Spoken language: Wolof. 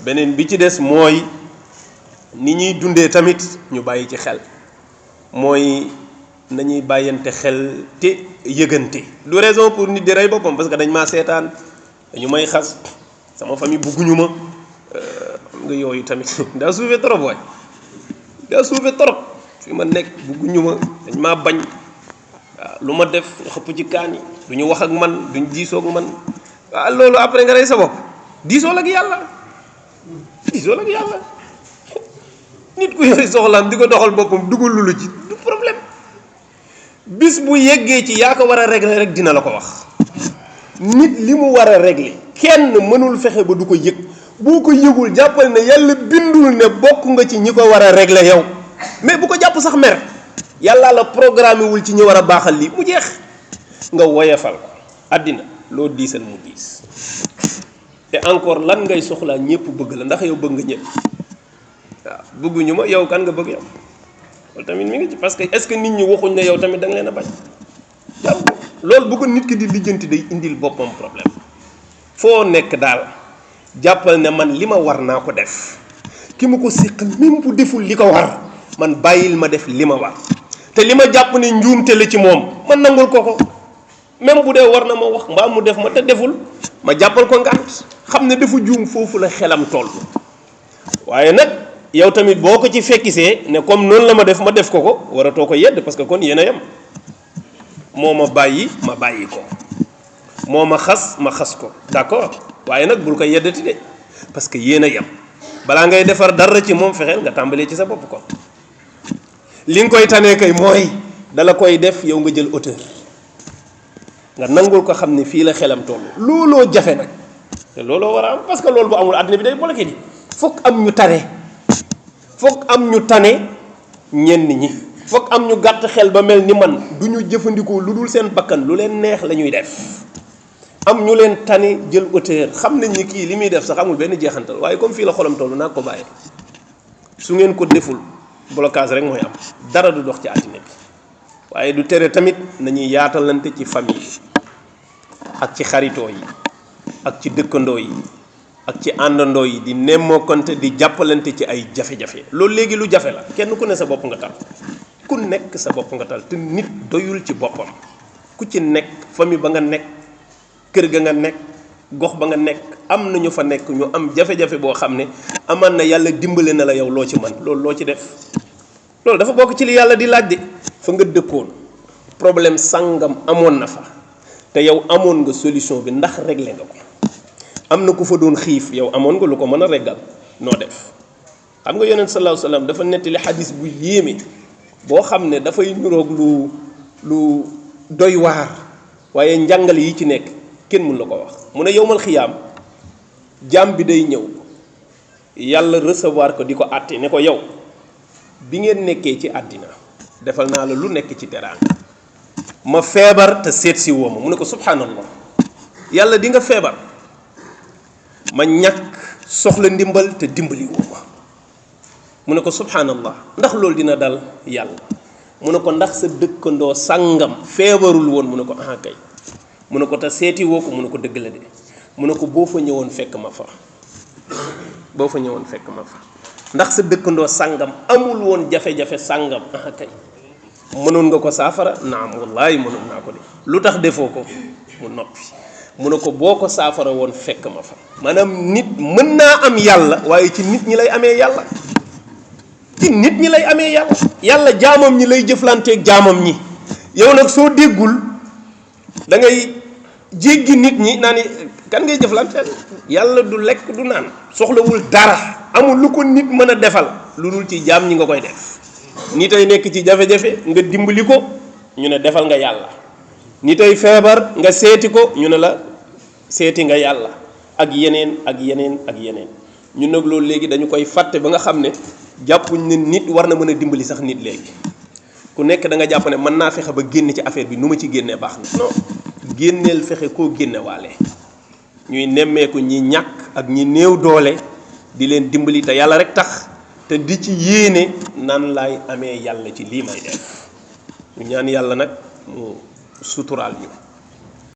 beneen bi ci des mooy ni ñuy dundee tamit ñu bàyyi ci xel mooy nañuy bàyyante xel te yëgante du raison pour nit di rey boppam parce que dañ maa seetaan dañu may xas sama famille bugguñu ma xam nga yooyu tamit daa suufe trop waay daa suufe trop fi ma nekk bugguñu ma dañ maa bañ waaw lu ma def xëpp ci kaan yi du ñu wax ak man duñ diisoo ak man waaw loolu après nga rey sa bopp diisoo ak yàlla diisoo ak yàlla nit ku yore soxlaam di ko doxal boppam dugal lu ci du problème bis bu yeggee ci yaa ko war a régler rek dina la ko wax nit li mu war a régler kenn mënul fexe ba du ko yëg boo ko yëgul jàppal ne yàlla bindul ne bokk nga ci ñi ko war a régler yow mais bu ko jàpp sax mer yàlla la programmé wul ci ñi war a baaxal lii mu jeex nga woyefal ko àddina loo diisal mu diis te encore lan ngay soxlaa ñëpp bëgg la ndax yow bëgg nga ñëpp waaw bëgguñu ma yow kan nga bëgg yow loolu tamit mi ngi ci parce que est-ce que nit ñi waxuñ ne yow tamit da nga leen a bañ jàpp loolu bu ko nit ki di lijjanti day indil boppam problème foo nekk daal jàppal ne man li ma war naa ko def ki ma ko séqal même bu deful li ko war man bàyyil ma def li ma war te li ma jàpp ne njuumte la ci moom man nangul ko même bu dee war na ma wax mbaa mu def ma te deful ma jàppal ko ngànt xam ne dafa juum foofu la xelam toll waaye nag yow tamit boo ko ci fekkisee ne comme noonu la ma def ko waratoo ko yedd parce que kon yéen a yem moo ma bàyyi ko moo ma xas ko d'accord waaye nag bul ko yeddati de parce que yéen a yem balaa ngay defar dara ci moom fexeel nga tàmbalee ci sa bopp ko li nga koy tanee kay mooy dala koy def yow nga jël hauteur nga nangul ko xam ne fii la xelam toll looloo jafe nag te looloo war a am parce que loolu bu amul àddina bi day bloqué di foog am ñu tane ñenn ñi foog am ñu gàtt xel ba mel ni man du ñu jëfandikoo lu dul seen bakkan lu leen neex la ñuy def am ñu leen tane jël hauteur xam nañ ni kii li muy def sax amul benn jeexantal waaye comme fii la xolam toll naa ko bàyyi su ngeen ko deful blocage rek mooy am dara du dox ci àddina bi waaye du tere tamit nañuy yaatalante ci famille ak ci xaritoo yi ak ci dëkkandoo yi ak ci àndandoo yi di nemmookante di jàppalante ci ay jafe-jafe loolu léegi lu jafe la kenn ku ne sa bopp nga tal ku nekk sa bopp nga tal te nit doyul ci boppam ku ci nekk famille ba nga nekk kër ga nga nekk gox ba nga nekk am na ñu fa nekk ñu am jafe-jafe boo xam ne amaan na yàlla dimbale na la yow loo ci man loolu loo ci def loolu dafa bokk ci li yàlla di laaj de fa nga dëkkoon problème sàngam amoon na fa te yow amoon nga solution bi ndax réglé nga ko am na ku fa doon xiif yow amoon nga lu ko mën a reggal noo def xam nga yonent sallallahu alayhi wasallam dafa nettali xadis bu yéeme boo xam ne dafay niroog lu doy waar waaye njàngale yi ci nekk kenn mun la ko wax mu ne yowmal xiyaam jaam bi day ñëw yàlla recevoir ko di ko àtte ne ko yow bi ngeen nekkee ci àddina defal naa la lu nekk ci teraanga ma feebar te seet si woo ma mu ne ko subhanallah yàlla di nga feebar ma ñàkk soxla ndimbal te dimbali woo ma mu ne ko subhanallah ndax loolu dina dal yàlla mu ne ko ndax sa dëkkandoo sàngam feebarul woon mu ne ko ah kay mu ne ko te seeti woo ko mu ne ko dëgg la de mu ne ko boo fa ñëwoon fekk ma fa ndax sa dëkkandoo sàngam amul woon jafe-jafe sàngam ah kay mënoon nga ko saafara naam wallahi mënoon naa ko de lu tax defoo ko mu noppi mu ne ko boo ko saafara woon fekk ma fa maanaam nit mën naa am yàlla waaye ci nit ñi lay amee yàlla yàlla jaamam ñi lay jëflanteeg jaamam ñi yow nag soo déggul da ngay jéggi nit ñi naa ni kan ngay jëflanteel yàlla du lekk du naan soxlawul dara amul lu ko nit mën a defal lu dul ci jaam ñi nga koy def nit ay nekk ci jafe-jafe nga dimbali ko ñu ne defal nga yàlla nit ay feebar nga seeti ko ñu ne la seeti nga yàlla ak yeneen ñun nag loolu léegi dañu koy fàtte ba nga xam ne jàppuñ ne nit war na mën a dimbali sax nit léegi ku nekk da nga jàpp ne mën naa fexe ba génn ci affaire bi nu ma ci génnee baax na non génneel fexe koo génne waale ñuy nemmeeku ñi ñàkk ak ñi néew doole di leen dimbali te yàlla rek tax te di ci yéene nan laay amee yàlla ci lii may def ñu ñaan yàlla nag mu suturaal ñu